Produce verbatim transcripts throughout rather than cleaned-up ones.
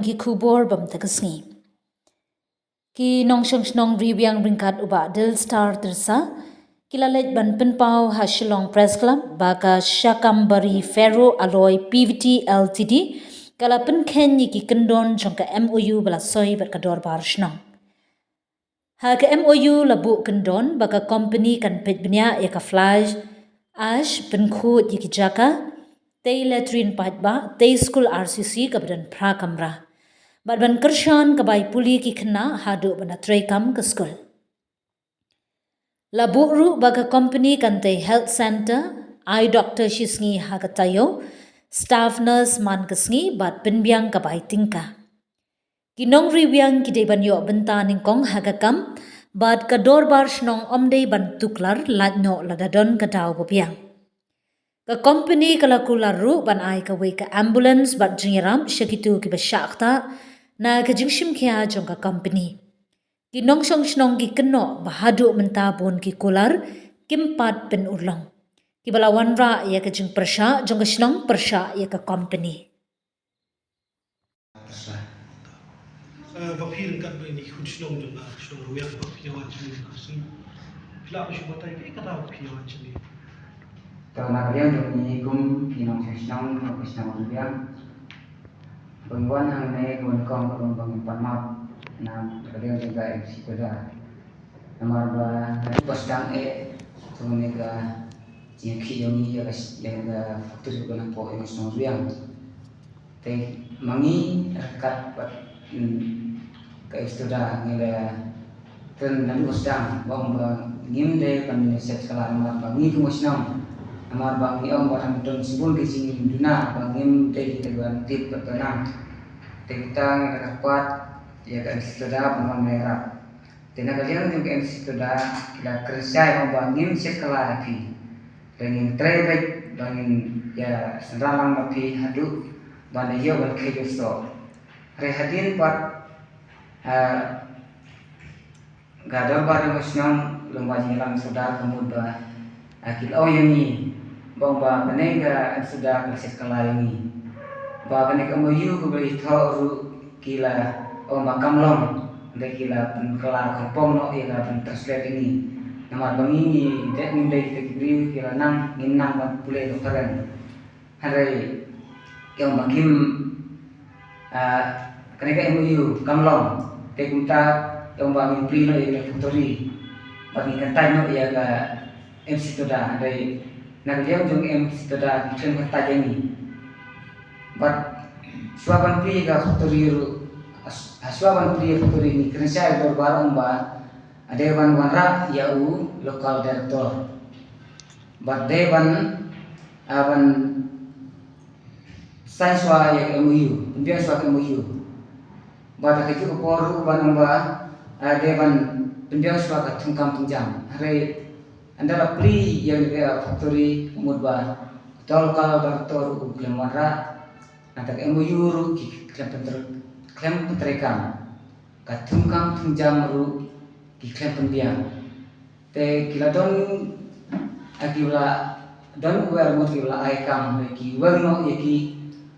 Ki khubor bym ta ka sngi. Ki nongshong shnong Riwiang ryngkat u Bah Dil Star Tyrsa ki la leit ban pynpaw ha Shillong Press Club ba ka Shakambari Ferro Alloy P V T L T D ka la pynkheiñ ïa ki kyndon jong ka M O U ba la soi bad ka dorbar shnong. Ha ka M O U la buh kyndon ba ka company kan peit bniah ïa ka fly ash, pynkhuid ïa ki jaka, tei latrine paidbah, tei skul R C C kaba don phra kamra, bad ban kyrshan ka bai pule ki khynnah haduh ban da treikam ka skul. La buh ruh ba ka company kan tei health center, eye doctor shi sngi ha ka taïew, staff nurse man ka sngi bad pynbiang ka bai tyngka. Ki nong Riwiang ki dei ban ïoh bynta nyngkong ha ka kam bad ka dorbar shnong ym dei ban tuklar lait noh lada don ka daw ba biang. Ka company ka la kular ruh ban ai kawei ka ambulance bad jingïarap sha kito kiba shah ktah na ka jingshim khia jong ka company. Ki nongshong shnong ki kynnoh ba haduh mynta bun ki kular kim pat pynurlong, kiba la wanrah ïa ka jingpyrshah jong ka shnong pyrshah ïa ka company. Ba phi ryngkat bad ine i khun shnong jong ka shnong Riwiang, ba phi wan shane ka shnong, phi lah ban shu batai kaei kata ba phi wan shane? To, na ka liang jong ngi kum ki nongshong shnong jong ka shnong Riwiang, ba ngi wan hangne ka wan kong ka long ba ngin pan map na ka liang jong ka M C Toda. Namar ba haduh ba sdang eh jong kane ka jingïakhih jong ngi ïa ka, ïa ka factory ba nangpoh ïa ka shnong Riwiang. Te ma ngi ryngkat bad, mm, ka M C Toda ngi la kren naduh ba sdang ba ong ba ngim dei ban ïa shet kylla namar ba ngi kum ka shnong, namar ba ngi ong ba tang don shibun ki jingduna ba ngim dei kita ban tip bad ban nang. Te mynta ngi la kyrpad ïa ka M C Toda ban wan ïarap. Te na ka liang jong ka M C Toda ki la kren shai ong ba ngim shet kylla ïa phi. Te ngin trei beit ba ngin ïa synran lang ma phi haduh ban da ïoh ban khie jingsoh. Hynrei hadien pat, ah, ka dorbar jong ka shnong lyngba jingïalam sordar ka mut ba, ah, ki la ong ïa ngi ba ong ba kane ka M C Toda ka la shet kylla ïa ngi. Ba kane ka M O U kaba la ïathoh ruh ki la ong ba kam long, hynrei ki la pynkylla kyrpong noh ïa ka ban translate ïa ngi. Namar ba ngi ngi dei, ngim dei kita ki briew ki la nang, ngim nang ban pule ka phareng. Hynrei ki ong ba kim, ah, kane ka M O U kam long. Te kumta ki ong ba ngin plie noh ïa ka factory bad ngin kyntait noh ïa ka M C Toda. Hynrei na ka liang jong M C Toda ki khlem kyntait ïa ngi. Bad shuwa ban plie ïa ka factory ruh, ha shuwa ban plie ïa ka factory ngi kren shai ha dorbar ong ba dei ban wanrah ïa u local director. Bad dei ban, ah, ban sign shuwa ïa ka M O U, pynbiang shuwa ka M O U. Bad ha kajuh ka por ruh ban ong ba, ah, dei ban pynbiang shuwa ka thungkam thungjam. Hynrei ynda la plie ïa ka factory ka mut ba uta u local director ruh u khlem wanrah, nangta ka M O U ruh ki khlem pyntrei, khlem pyntreikam. Ka thungkam thungjam ruh ki khlem pynbiang. Te ki la don, ah, ki la don uwei mut ki la ai kam, ki weng noh ïa ki,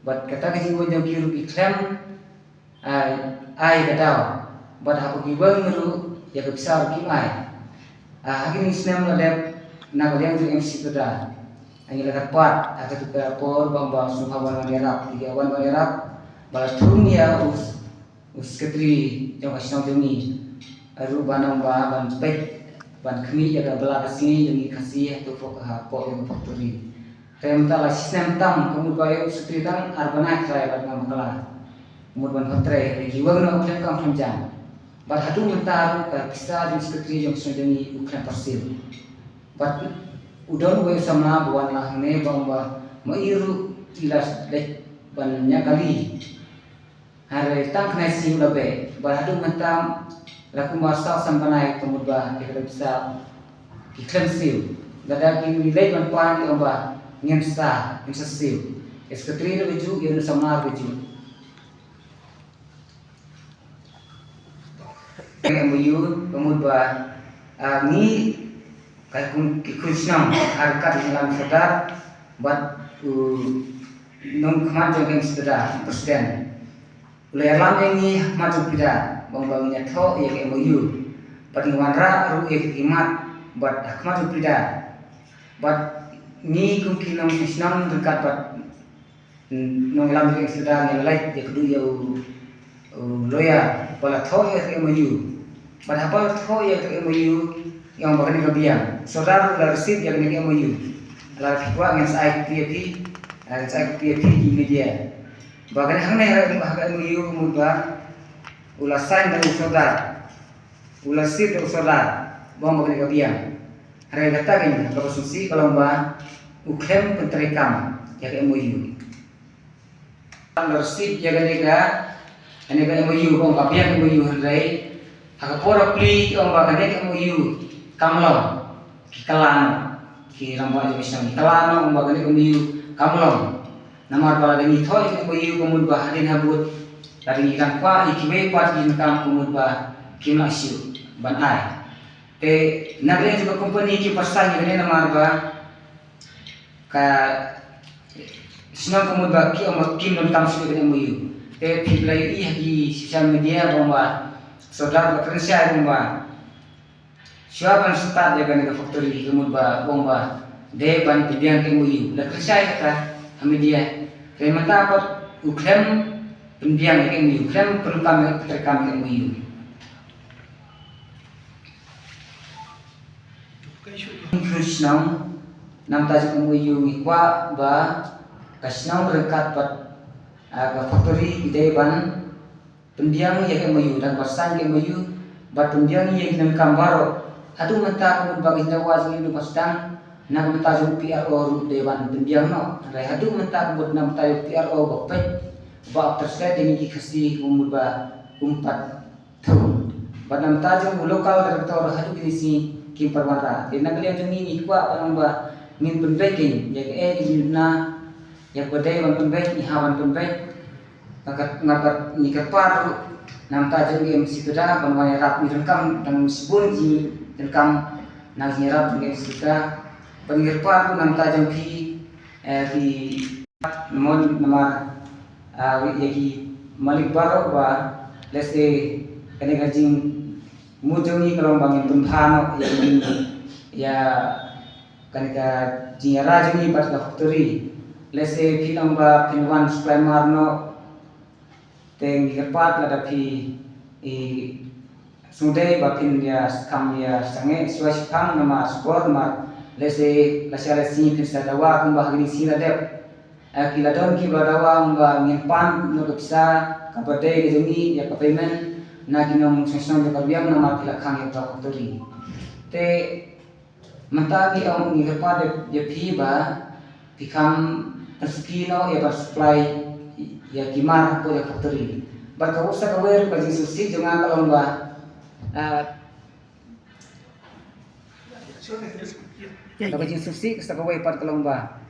bad kata ka jingweng jong ki ruh ki khlem, ah, ai ka daw, bad haba ki weng ruh ïa ka pisa ruh kim ai. Ah, ha kine ki snem la dep na ka liang jong M C Toda, ah, ngi la kyrpad ha katu ka por ba ong ba sngewbha wan ban ïarap, ki wan ban ïarap, ba la thung ïa u u secretary jong ka shnong jong ngi ruh ban ong ba ban peit ban khmih ïa ka bylla ka sngi jong ngi Khasi hapoh, hapoh ïa ka factory. Te mynta la shisnem tam ka mut ba ïa u secretary tang ar bnai trai bad nga bakla. Ka mut ban pyntrei, hynrei ki weng noh khlem kam khlem jam. Bad haduh mynta ruh ka pisa jong u secretary jong ka shnong jong ngi u khlem pyrshil. Bad u don uwei u samla ba wan lang hangne ba ong ba ma i ruh i la leit ban ñiah kali. Hynrei tang khynnah siew la beh, bad haduh mynta la kumba saw san bnai ka mut ba ïa kata ka pisa ki khlem siew. Lada ki leit ban pan ki ong ba ngin sa, ngin sa siew. Ïa u secretary ruh kajuh, ïa u samla ruh kajuh. Ka M O U ka mut ba, ah, ngi ka kum ki khun shnong ha ryngkat ki jingïalam sordar bad u nongkhmat jong ka M C Toda, president. U la ïalam ïa ngi ha khmat jong u Pyrda, ba ong ba ngin ïathoh ïa ka M O U. Bad ngi wanrah ruh ïa ka khmat, bad ha khmat jong u Pyrda. Bad ngi kum ki nongshong shnong ryngkat bad nongïalam jong ka M C Dodar ngi la leit ïakynduh ïa u, u lawyer ba la thoh ïa ka M O U. Bad haba la thoh ïa ka M O U, ngi ong ba kane ka biang. U Sordar u la receive ïa kane ka M O U. Lada phi kwah ngan sa ai copy ïa phi, ngan sa ai copy ïa phi ki media. Ba kane hangne ha ka M O U ka mut ba u la sign da u Sordar. U la receive da u Sordar ba ong ba kane ka biang. Hynrei kata ka, kaba sngewsih ka long ba u khlem pyntreikam ïa ka M O U. Ba la receive ïa kane ka, kane ka M O U, ba ong ka biang M O U, hynrei ha ka por ba plie ki ong ba kane ka M O U kam long. Ki kylla noh, ki rangbah jong ka shnong ki kylla noh, ong ba kane ka M O U kam long. Namar ba lada ngi thoh ïa ka M O U ka mut ba hadien habud lada ngi dang kwah ïa kiwei pat ki donkam ka mut ba kim lah shuh ban ai. Te na ka liang jong ka company ki pyrshang ïa kane namar ba ka shnong ka mut ba ki ong ba kim donkam shuh ïa kane M O U. Te phi la ïohi ha ki social media ba ong ba u Sordar u la kren shai ba ong ba shuwa ban start ïa kane ka factory ka mut ba u ong ba dei ban pynbiang ka M O U. La kren shai kata ha media. Hynrei mynta pat u khlem pynbiang ïa ka M O U, khlem pyndonkam ïa, pyntreikam ïa ka M O U. Ngi khun shnong, na ka bynta jong ka M O U ngi kwah ba ka shnong ryngkat bad, ah, ka factory ki dei ban pynbiang ïa ka M O U, dang ban sign ka M O U bad pynbiang ïa ki nongkam baroh. Haduh mynta ka mut ba ka jingleh jong ngi ruh ba sdang, na ka bynta jong u P R O ruh dei ban pynbiang noh. Hynrei haduh mynta ka mut na ka bynta jong u P R O ba peit, ba ap translate ïa ngi ki Khasi ka mut ba um pat thung. Bad na ka bynta jong u local director haduh kine ki sngi kim pat wanrah. Te na ka liang jong ngi ngi kwah ban ong ba ngin pynbeit kein ïa kaei ka jingduna, ïa kaba dei ban pynbeit ngi hap ban pynbeit. Nga kyrpad ruh na ka bynta jong ka M C Dodar ban wan ïarap, ngi donkam dang shibun ki jingdonkam na ka jingïarap jong ka M C Dodar. Bad ngi kyrpad ruh na ka bynta jong phi, eh, ki mon namar, ah, ïa ki malik baroh ba lehse kane ka jingmut jong ngi ka long ba ngin pynbha noh ïa ki jing, ïa kane ka jingïarap jong ngi bad ka factory. Lehse phi long ba phin wan supply mar noh. Te ngi kyrpad lada phi i sngewdei ba phin ïa skam ïa sangeh shuwa shipang namar sbor namar lehse lashai lashisngi phin sa dawa kumba ha kine ki sngi la dep. Eh, ki la don kiba la dawa ong ba ngin pan noh ka pisa kaba dei ka jong ngi ïa ka payment na ki nongshong shnong jong ka Karbi Anglong namar ki la khang ïa ka factory. Te mynta ngi ong ngi kyrpad ïa phi ba phi kham pynsuki noh ïa ban supply ïa ki mar hapoh ïa ka factory. Bad kawei sa kawei ruh ka jingsngewsih jong nga ka long ba, ah, ka jingsngewsih sa kawei pat ka long ba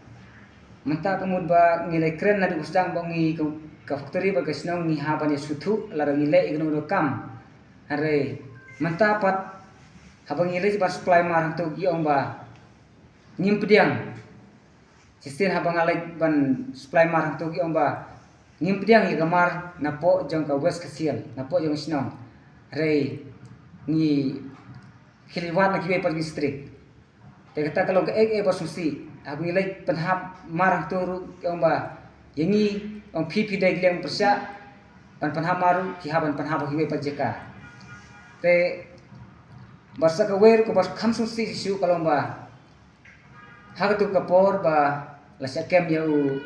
mynta ka mut ba ngi la kren naduh ba sdang ba ngi ka, ka factory bad ka shnong ngi hap ban ïa sngewthuh lada ngi leh ïa kano kano ka kam. Hynrei mynta pat haba ngi leit ban supply mar hangto ki ong ba ngim pdiang. Shisien haba nga leit ban supply mar hangto ki ong ba ngim pdiang ïa ka mar napoh jong ka West Khasi Hills, napoh jong ka shnong. Hynrei ngi khie leit wad na kiwei pat ki district. Te kata ka long kaei kaei ba sngewsih. Haba ngi leit pynhap mar hangto ruh ki ong ba ïa ngi, ong phi phi dei ki liang pyrshah ban pynhap mar ruh ki hap ban pynhap ha kiwei pat jaka. Te bad sa kawei ruh kaba kham sngewsih shisha ka long ba ha katu ka por ba la shah kem ïa u,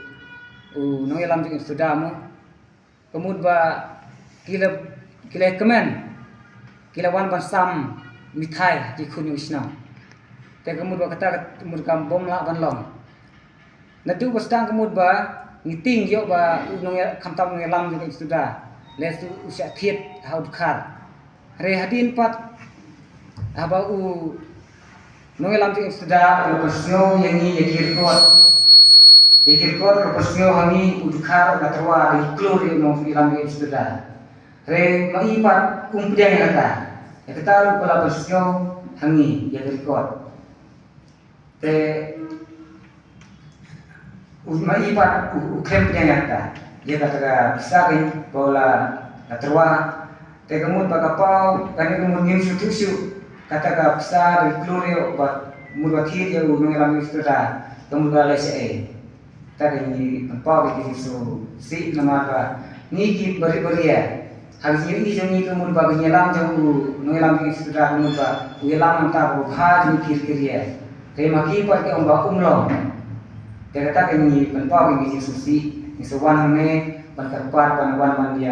u nongïalam jong ka M C Dodar mo. Ka mut ba ki la, ki la kmen, ki la wan ban sam mithai ki khun jong ki shnong. Te ka mut ba kata ka mut kam bym lah ban long. Naduh ba sdang ka mut ba ngi tieng ïoh ba u nongïa-, khamtam u nongïalam jong ka M C Dodar lehse u shah thied ha u dkhar. Hynrei hadien pat haba u nongïalam jong ka M C Dodar u la pynsngew ïa ngi ïa ki record. Ïa ki record u la pynsngew ha ngi u dkhar u la tyrwa da ki klur ïa u nongïalam jong ka M C Dodar. Hynrei ma i pat um pdiang ïa kata. Ïa kata ruh u la pynsngew ha ngi ïa ki record. Te u ma i pat u, u khlem pdiang ïa kata. Ïa kata ka pisa ka ba la la tyrwa. Te ka mut ba ka paw kane ka mut ngim shu tip shuh kata ka pisa ba ki klur ïa ba mut ba thied ïa u nongïalam Jisu Khrista ka mut ba la shaei. Ta ka ngi pynpaw ïa ki Jisu sih namar ba ngi ki bari bari ïa ha ki jingïohi jong ngi ka mut ba ka jingïalam jong u nongïalam Jisu Khrista ka mut ba u ïalam nangta ba u bha jong ki kir kir ïa. Te ma ki pat ki ong ba um long. Te kata ka ngi pynpaw ïa ki Jisu sih ngi sa wan hangne ban kyrpad ban wan ban ïa.